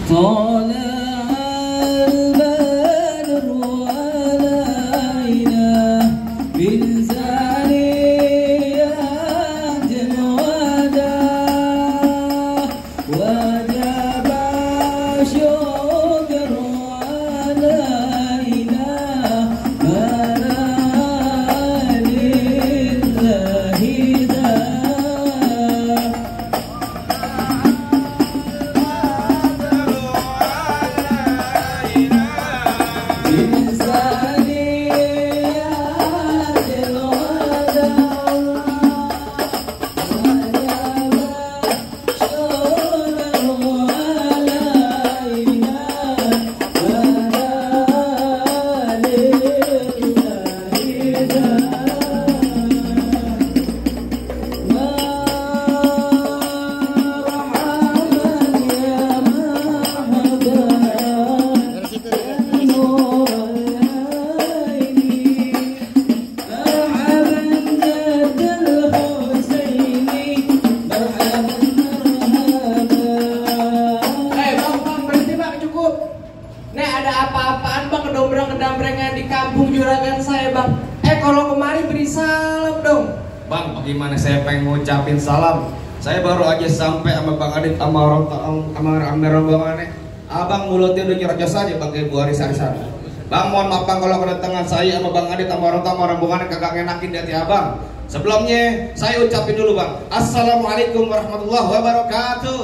طلع البدر علينا بزانيات الوداع وجب الشكر علينا ما لله kedambrengan di kampung juragan saya bang. Kalau kemari beri salam dong. Bang, bagaimana saya pengen ngucapin salam. Saya baru aja sampai sama Bang Adit sama orang rombongannya. Abang mulutnya udah nyerocos aja bang kayak buah arisan. Bang, mohon maaf bang kalau kedatangan saya sama Bang Adit sama orang rombongannya kagak ngenakin di hati abang. Sebelumnya saya ucapin dulu bang, assalamualaikum warahmatullahi wabarakatuh.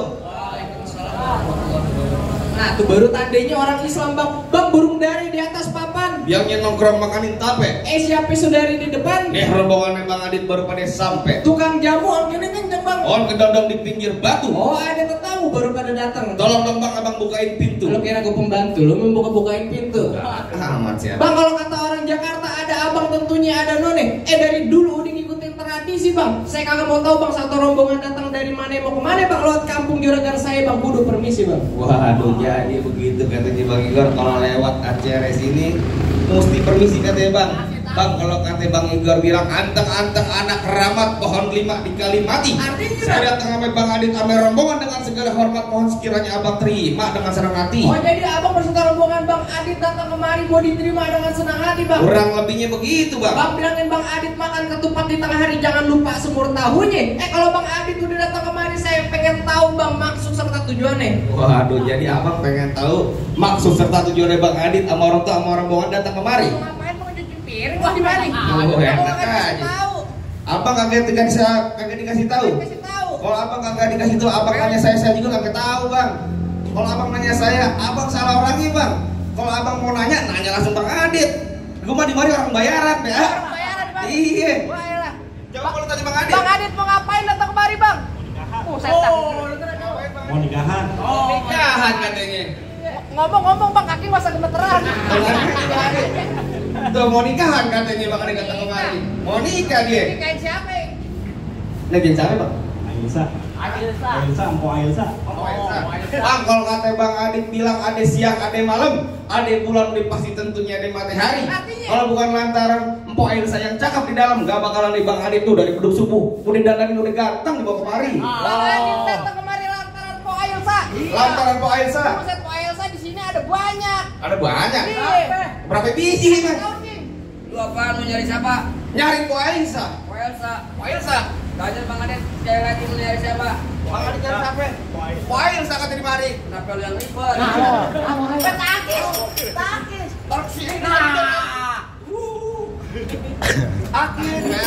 Nah tuh baru tandanya orang Islam bang. Bang, burung dari di atas papan. Yang nongkrong makanin tape. Siapa saudari di depan? Rombongannya Bang Adit baru pada sampai. Tukang jamu on ini kenceng bang. On kedondong di pinggir batu. Oh, ada tetamu baru pada datang. Tolong dong bang, abang bukain pintu. Lu kira gue pembantu, lu membuka-bukain pintu. Amat sih. Bang, kalau kata orang Jakarta ada abang tentunya ada none. Dari dulu udah ngikutin tradisi bang. Saya kagak mau tahu bang satu rombongan datang dari mana mau kemana bang. Lewat kampung juragan saya bang, kudu permisi bang. Waduh, jadi begitu katanya Bang Igor, kalau lewat acara sini mesti permisi katanya bang. Bang, kalau kata Bang Igor bilang anteng-anteng anak keramat pohon kelima dikali mati. Artinya saya datang sama Bang Adit sama rombongan dengan segala hormat, mohon sekiranya abang terima dengan senang hati. Oh, jadi abang berserta rombongan Bang Adit datang kemari mau diterima dengan senang hati bang. Kurang lebihnya begitu bang. Bang bilangin Bang Adit makan ketupat di tengah hari jangan lupa semur tahunya. Kalau Bang Adit udah datang kemari saya pengen tahu bang maksud serta tujuannya. Waduh, jadi abang pengen tahu maksud serta tujuannya Bang Adit sama orang tua sama rombongan datang kemari. Ngapain mau cuci piring? Wah, di mana? Oh, enak aja. Abang kagak dikasih tahu. Kalau abang kagak dikasih tahu, abang nanya saya juga kagak tahu bang. Kalau abang nanya saya, abang salah orangnya bang. Kalau abang mau nanya langsung Bang Adit. Gue mah di mari orang bayaran ya. Orang bayaran bang. Iya. Wah, elah. Coba kalau tadi Bang Adit. Bang Adit mau ngapain datang kemari bang? Setan. Mau nikahan. Oh, nikahan katanya. Ngomong-ngomong bang, kaki masa gemeteran. Tuh mau nikahan katanya Bang Adit datang kemari. Mau nikah dia. Nikahin siapa? Nikahin siapa bang? Ailsa. Mpok Ailsa. Bang, kalau kata Bang Adit bilang ada siang, ada malam, ada bulan, udah pasti tentunya ada matahari. Kalau bukan lantaran Mpok Ailsa yang cakep di dalam, gak bakalan nih Bang Adit tuh dari beduk subuh udah dandanin udah ganteng dibawa kemari. Bang Adit datang kemari lantaran Mpok Ailsa. Lantaran Mpok Ailsa. Buset, Mpok Ailsa di sini ada banyak. Ada banyak. Iya. Berapa biji nih bang? Lu apaan mau nyari siapa? Nyari Mpok Ailsa. Mpok Ailsa. Mpok Ailsa. Tanya Bang Adit sekali lagi mau nyari siapa? Bang Adit nyari siapa? Mpok Ailsa kata di mari. Kenapa lu yang ribet? Takis. Akhirnya,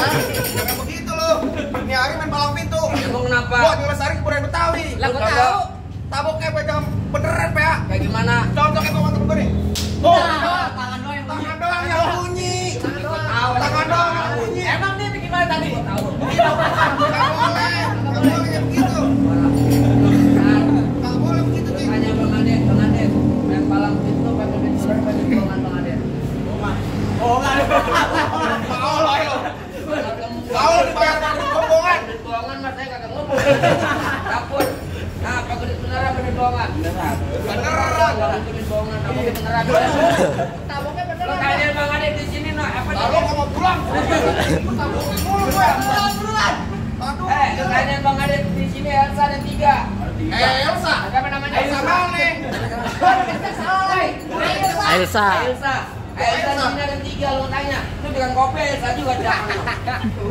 jangan begitu loh. Ini hari main palang pintu. Emang kenapa? Gua di Lestari kebudayaan Betawi. Lah gua tahu. Taboknya pegang beneran PA. Kayak gimana? Contohnya kau temen gue nih. Oh, Tangan doang yang bunyi. tangan doang yang bunyi. Tangan doang. Tangan doang yang bunyi. Emang dia bikin mana tadi? Gua tahu. Nggak boleh yang begitu. Nggak boleh begitu nih. Tanya Bang Adit, main palang pintu pakai duit berapa pakai bohongan Bang Adit? Bohongan. Mau lo ayo. Mau dibayar bohongan. Bohongan mas saya kagak ngomong. Dapur. Nah, pakai duit beneran pakai bohongan. Beneran. Duit bohongan, taboknya beneran. Taboknya beneran. Tanya Bang Adit di sini no, apa dia? Kalau mau pulang. Taboknya mulu gue. Buruan. Aduh. Tanya Bang Adit di sini Elsa ada 3. Elsa. Siapa namanya? Elsa mana? Elsa. Elsa di sini ada 3 lo tanya. Itu bikin kopi Elsa juga jangan.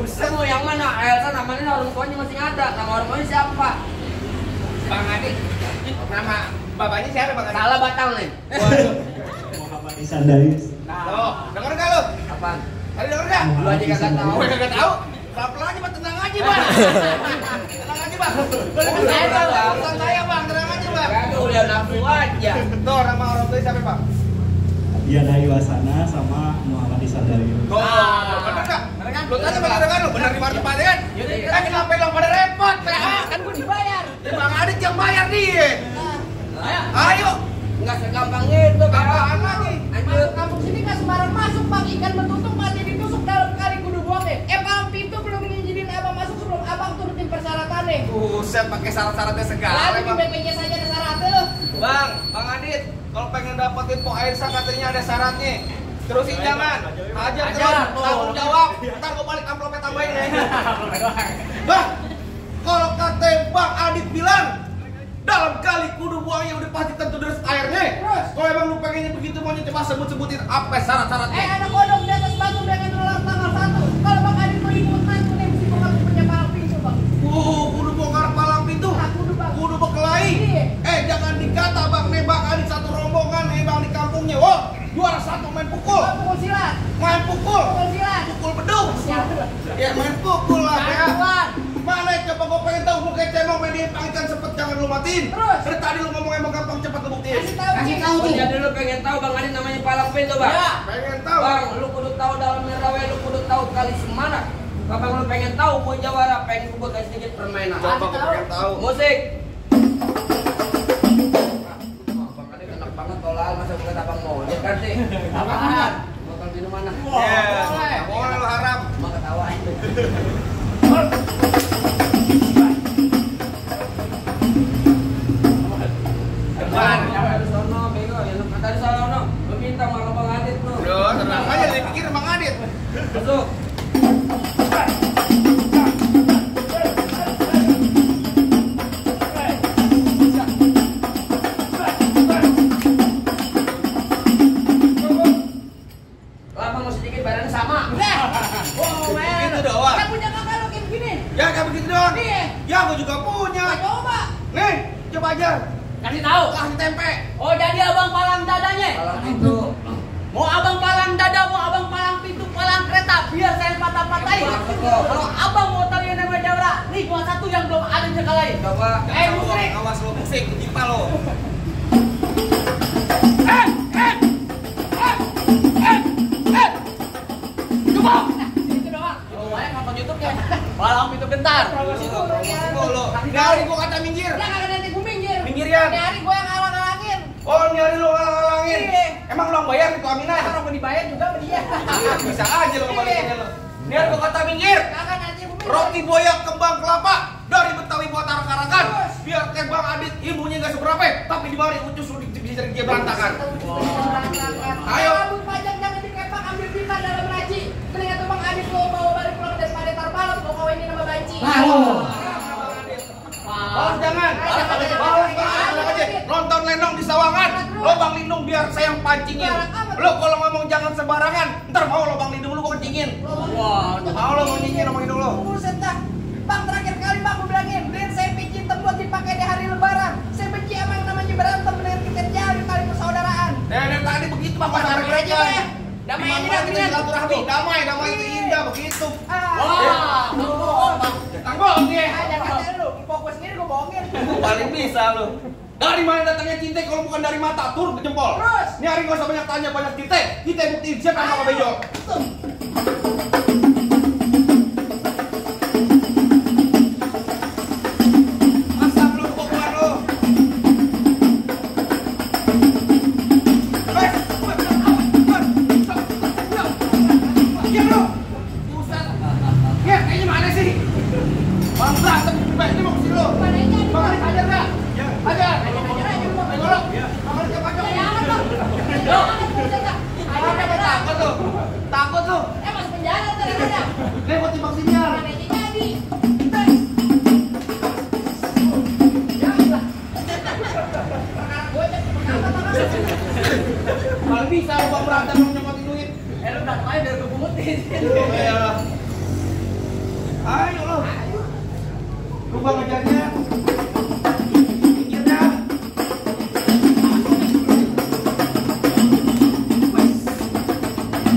Semua yang mana? Elsa namanya orang tuanya masih ada. Nama orang tuanya siapa? Bang Adit. Nama bapaknya siapa Bang Adit? Salah batang nih. Waduh. Muhammad Ihsan dari Tuh, denger enggak lu? Apaan? Tadi denger enggak? Lu aja kagak tahu. Gue kagak tahu. Pelan-pelan aja Bang, tenang aja Bang. Tenang aja Bang. Tenang saya Bang, tenang aja Bang. Kagak udah nafsu aja. Tuh, nama orang tua siapa Bang? Diana Yuwasana sama Muhammad Ihsan dari Tuh, bener enggak? Bener kan? Lu tanya bener kan lu? Bener di mana tempatnya kan? Kenapa lo pada repot? Kan gua dibayar. Bang Adit yang bayar dia. Ayo. Enggak segampang itu, Apaan lagi? Masuk kampung sini nggak sembarang masuk, Bang. Ikan bertutup masih ditusuk dalam kali kudu buangnya. Palang pintu belum ngizinin abang masuk sebelum abang turutin persyaratannya. Buset, pakai syarat-syaratnya segala Lalu di Bang. BPJS saja ada syaratnya loh. Bang Adit, kalau pengen dapetin Po Airsa katanya ada syaratnya. Terusin jangan, ajar terus, tanggung jawab. Ntar gue balik amplopnya tambahin ya. Bang, kalau kata Bang Adit bilang dalam kali kudu buangnya udah pasti tentu deres airnya. Terus? Kalau emang lu pengennya begitu maunya coba sebut-sebutin apa syarat-syaratnya. Ada kodok di atas batu dengan dolar tanggal 1. Kalau Bang Adit mau dimutain tuh nih mesti bongkar punya palang pintu, Bang. Kudu bongkar palang pintu. Kudu, Bang. Kudu bekelahi. Iya. Jangan dikata Bang, nih Bang Adit satu rombongan nih Bang di kampungnya. Wah, juara satu main pukul. Pukul silat. Main pukul. Pukul silat. Pukul bedung. Siap. Ya main pukul lah ya. Tuan. Mana coba gue pengen tahu gue kayak cemong main dia panggilan sepet jangan lu matiin. Terus? Dari tadi lu ngomong emang gampang cepat lu buktiin. Kasih tahu. Jadi lu pengen tahu Bang Adit namanya palang pintu, Bang? Ya. Pengen tahu. Bang, lu kudu tahu dalam merawe, lu kudu tahu kali semana. Abang lu pengen tahu mau jawara, pengen gue kasih sedikit permainan. Coba gue pengen tahu. Musik. Bang Adit enak banget tolal masa bukan abang mau. Dia kan sih. Apaan? Bakal minum mana? Ya, boleh lu haram. Mau ketawain. Depan, dari sono, bego, ya dari sono. Lu minta sama Bang Adit lu. Udah, tenang aja dipikir Bang Adit. Masuk. Lama mau sedikit badan sama. Oh, Gitu doang. Kan punya kakak lo kayak begini. Ya kayak begitu doang. Iya. Ya gue juga punya. Coba. Nih, coba ajar. Kasih tahu. Kasih tempe. Oh, jadi abang palang dadanya. Palang pintu. Mau abang palang dada, mau abang palang pintu, palang kereta, biar saya patah-patahin. Kalau abang mau tahu yang namanya jawara, nih cuma satu yang belum ada yang lain. Coba. Musik. Awas lo musik, jipal lo. Coba. Itu doang. Banyak nonton YouTube ya. Palang pintu gentar. Lo. Dari gua kata minggir. Ya kagak nanti gue minggir. Minggirian. Ini hari gue yang ngalang-ngalangin. Oh, nyari lo ngalang-ngalangin. Iya. Emang lo bayar di Aminah? Kalau mau dibayar juga sama dia. Iya, bisa aja lo ngebalikinnya lo. Biar gua kata minggir. Kagak nanti gue minggir. Roti boyak kembang kelapa dari Betawi buat arak-arakan. Biar kayak Bang Adit ilmunya nggak seberapa, tapi di mari ucus lu bisa dia berantakan. Ayo. Rambut panjang jangan dikepak, ambil pita dalam laci. Mendingan tuh Bang Adit lo bawa balik pulang daripada tar malam lo kawinin sama banci. Balas jangan. Balas aja. Nonton lenong di Sawangan. Lobang lindung biar saya yang pancingin. Lo kalau ngomong jangan sembarangan, ntar mau lobang lindung lu gua kencingin. Wah, Mau lo kencingin lobang lindung lo. buset dah. Bang terakhir kali Bang gue bilangin, beliin saya pici buat dipakai di hari lebaran. Saya benci sama yang namanya berantem, mendingan kita jari kali persaudaraan. Dan tadi begitu Bang pada Damai aja, Bang, ya. Damai aja, kita Bang. silaturahmi. Damai itu indah begitu. Wah, lu bohong Bang. Tanggol dia. Aja kata lu, fokus sendiri gue bohongin. Paling bisa lu. Dari mana datangnya cinta kalau bukan dari mata turun ke jempol. Terus? Ini hari gak usah banyak tanya banyak cinta. Kita buktiin siapa yang sama bejo. Asap lu pokoknya lu. Diam lu. Buset. Ya, kayaknya mana sih? Bangsa, ini mau kesini lu. Bang Adit ajar gak? Ajar. Golok. Bang Adit cepat. Takut lu. Takut lu. bisa lu berantem nyomotin duit. Lu udah main biar gue pungutin. Ayo lo. Lupa ngejarnya. Pinggir dah.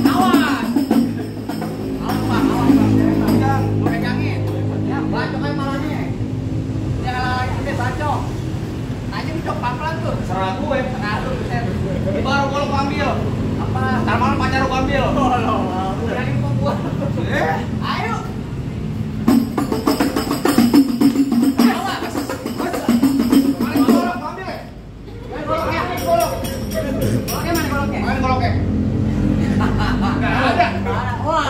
Awas. Pegang, gue pegangin. Ya, bacok aja malahnya. Jangan lagi deh bacok. Tanya bacok pelan-pelan tuh. Serah gue. Nah, lu buset. Ini baru gue ambil. Apa? Ntar malam pacar gue ambil. Berani kok gua. Ayo. Awas. Mana golok ambil ya? Goloknya, golok. Goloknya mana goloknya? Mana goloknya? Nggak ada. Wah.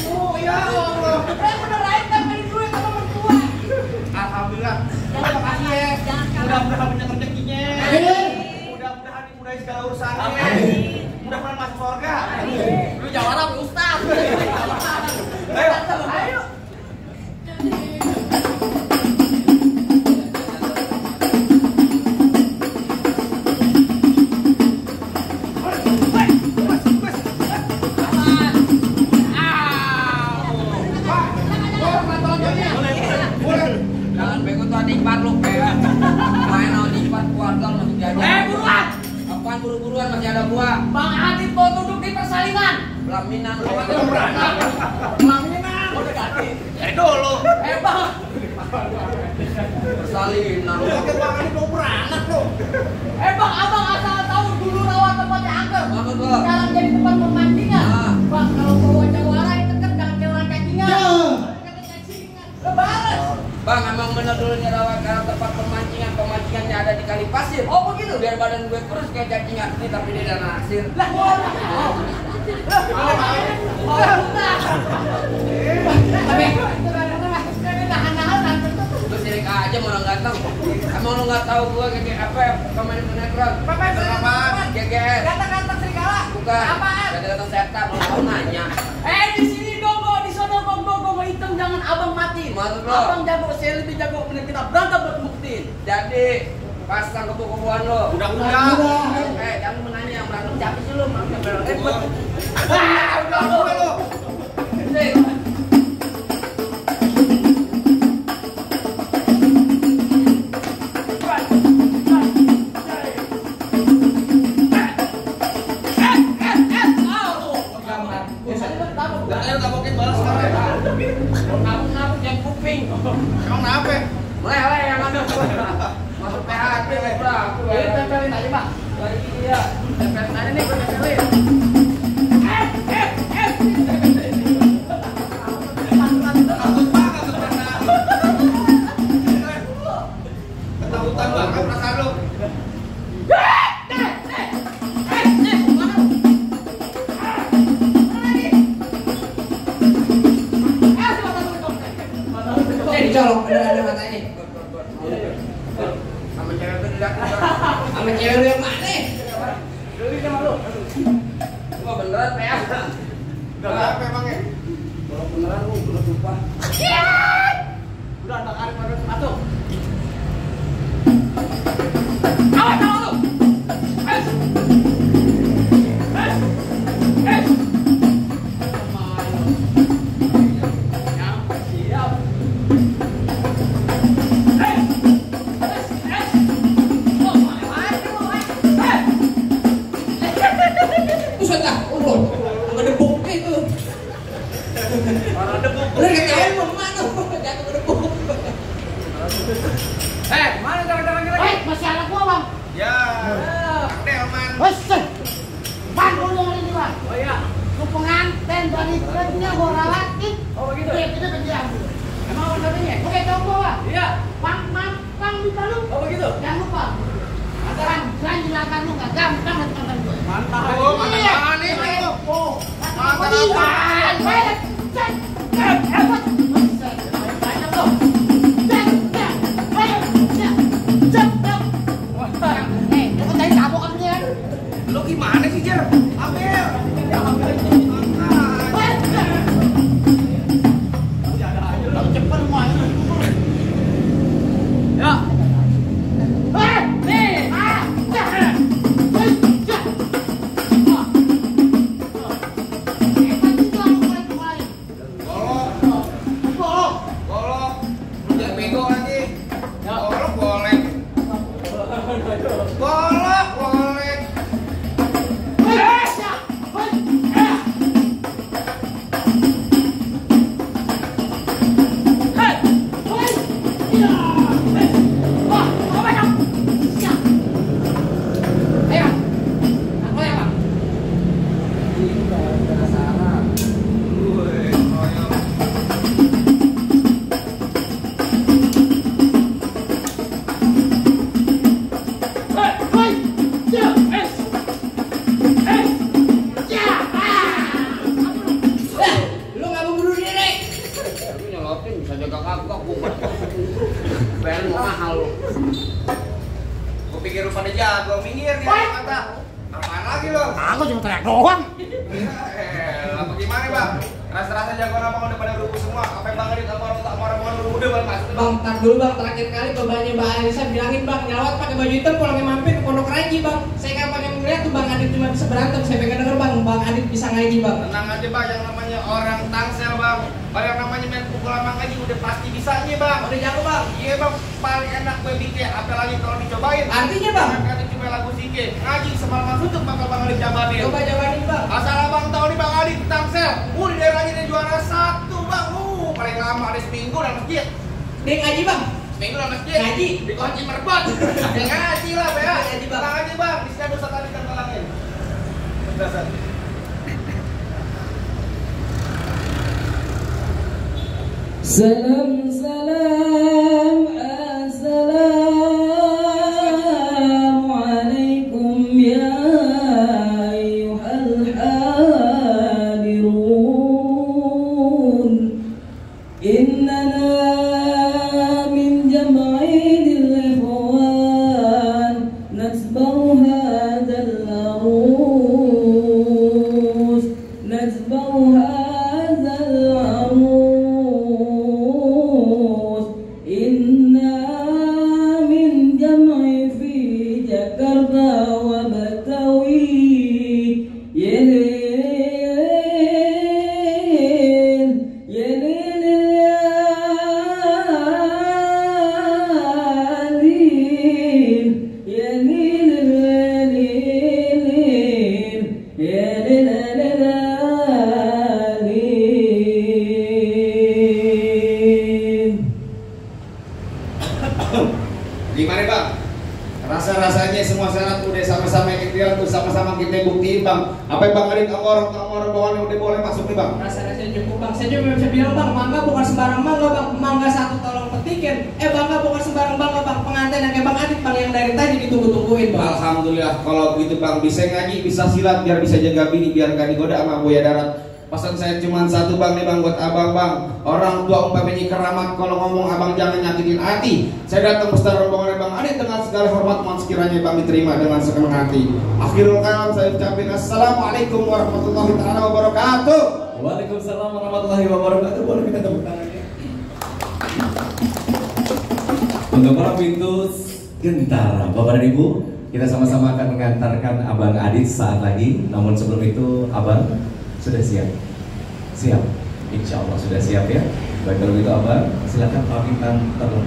Oh ya Allah. Beneran kan beli duit sama mertua. Alhamdulillah. Terima kasih ya. Mudah-mudahan banyak rezekinya. Mudah-mudahan dimudahin segala urusannya. Mudah-mudahan masuk surga. Lu jawab Ustaz. Ayo. Ayo. Jangan bego tuh adik ipar lu kayak main sama adik ipar keluarga lu masih jajan. Buruan! Apaan buru-buruan masih ada gua? Bang Adit mau duduk di persalinan. Pelaminan lu kan beranak. Pelaminan udah ganti. Dulu. Bang. Persalinan lu. Oke, Bang Adit mau beranak tuh. Bang, abang asal tahu dulu rawa tempatnya angker. Maksud lo? Sekarang jadi tempat pemancingan. Bang, kalau bawa jawara itu kan jangan kayak orang cacingan. Lebaran. Bang, emang bener dulu nih rawa karena tempat pemancingannya ada di kali pasir. Oh begitu, biar badan gue kurus kayak cacingan nih tapi dia udah naksir. Lah, lu sirik aja mau orang ganteng. Emang lu nggak tahu gue kayak apa ya pemain sinetron? Apaan? GGS. Ganteng-ganteng serigala. Bukan. Apaan? Ganteng-ganteng setan. Lu nanya. Di sini gongo, di sono gongo hitam jangan abang mati. Maksud lo? Abang jago, saya lebih jago mending kita berantem buat buktiin. Jadi pasang kebu-kebuan lo. Udah. Jangan menanya berantem siapa sih lo? Berantem ribet. Udah lo. Ayo tabokin balas sekarang. Nabuk yang kuping. Emang kenapa? Meleleh yang ada. Masuk PHP berapa? Ini tempelin aja, Pak. Dari gini ya. Tempelin aja nih, gue tempelin. Ketakutan banget perasaan lu. Dicolok, ada mata ini. Sama cewek tuh dilihat. Sama cewek lu yang mana? Dulu sama lu. Gua beneran PA. Kenapa emangnya? Kalau beneran lu belum sumpah. Udah anak Arif baru masuk. Awas sama lu. Mana jalan-jalan lagi? Masih anak gua, Bang. Ya. Delman. Wesek. Bang, lu yang ini, Bang. Oh iya. Lu pengantin dari truknya gua rawatin. Oh begitu. Kita penjam. Emang ordernya? Oke, coba, Bang. Iya. Pang bisa lu. Oh begitu. Jangan lupa. Sekarang selain silakan lu enggak gampang teman gue. Mantap. Oh, mantap nih lu. Oh. Lu gimana sih, Jer? Ambil. Ya. nyolotin bisa jaga kagak bukan. Bayar mahal lu. Gua pikir lu pada jago, minggir dia kata. Apaan lagi lo? Aku cuma teriak doang. Apa gimana bang? Rasa-rasa jagoan abang udah pada rubuh semua. Apa yang bang Adit sama orang udah bang masuk Bang, tar dulu bang, terakhir kali bapaknya Mbak Alisa bilangin bang, nyelawat pakai baju hitam pulangnya mampir ke Pondok Ranji bang. Saya kapan yang melihat tuh Bang Adit cuma bisa berantem, saya pengen denger bang Adit bisa ngaji bang. Tenang aja bang, yang namanya orang Tangsel bang. Kalau yang namanya main pukul abang ngaji udah pasti bisanya bang. Udah jago bang. Iya bang, paling enak gue bikin. Apalagi kalau dicobain. Artinya bang? Nanti coba lagu Sike. Ngaji semalaman tutup bakal bang Adit jabanin. Coba jabanin bang. Asal abang tahu nih bang Adit Tangsel. Di daerahnya dia juara 1 bang. Paling lama ada seminggu dalam masjid. Dia ngaji bang. Seminggu dalam masjid. Ngaji. Di kunci merbot. Ya ngaji lah bang. Ngaji bang. Tenang aja bang. Di sini dosa tadi kan talangin. Dasar. Salam salam assalamualaikum ya ayyuhal hadirun innana min jam'idil ikhwan nasbahu hadzal arus nasbahu hadzal arus Gimana bang? Rasa-rasanya semua syarat udah sama-sama ikhtiar tuh, sama-sama kita buktiin bang. Apa yang bang Adit sama orang bawaan udah boleh masuk nih bang? Rasa-rasanya cukup bang. Saya juga bisa bilang bang, mangga bukan sembarang mangga bang. Mangga satu tolong petikin. Bangga bukan sembarang bangga bang. Pengantin yang kayak bang Adit bang yang dari tadi ditunggu-tungguin bang. Alhamdulillah kalau begitu bang, bisa ngaji, bisa silat, biar bisa jaga bini, biar gak digoda sama buaya darat. Pesan saya cuma satu bang nih bang buat abang bang. Orang tua umpamanya keramat, kalau ngomong abang jangan nyakitin hati. Saya datang besar rombongan bang Adit dengan segala hormat, mohon sekiranya bang diterima dengan segenap hati. Akhirul kalam saya ucapin assalamualaikum warahmatullahi taala wabarakatuh. Waalaikumsalam warahmatullahi wabarakatuh. Boleh kita tepuk tangannya. Penggemar Pintus Gentara, Bapak dan Ibu, kita sama-sama akan mengantarkan Abang Adit saat lagi. Namun sebelum itu, Abang sudah siap? Siap? Insya Allah sudah siap ya. Baik kalau gitu Abang, silakan pamitan terlebih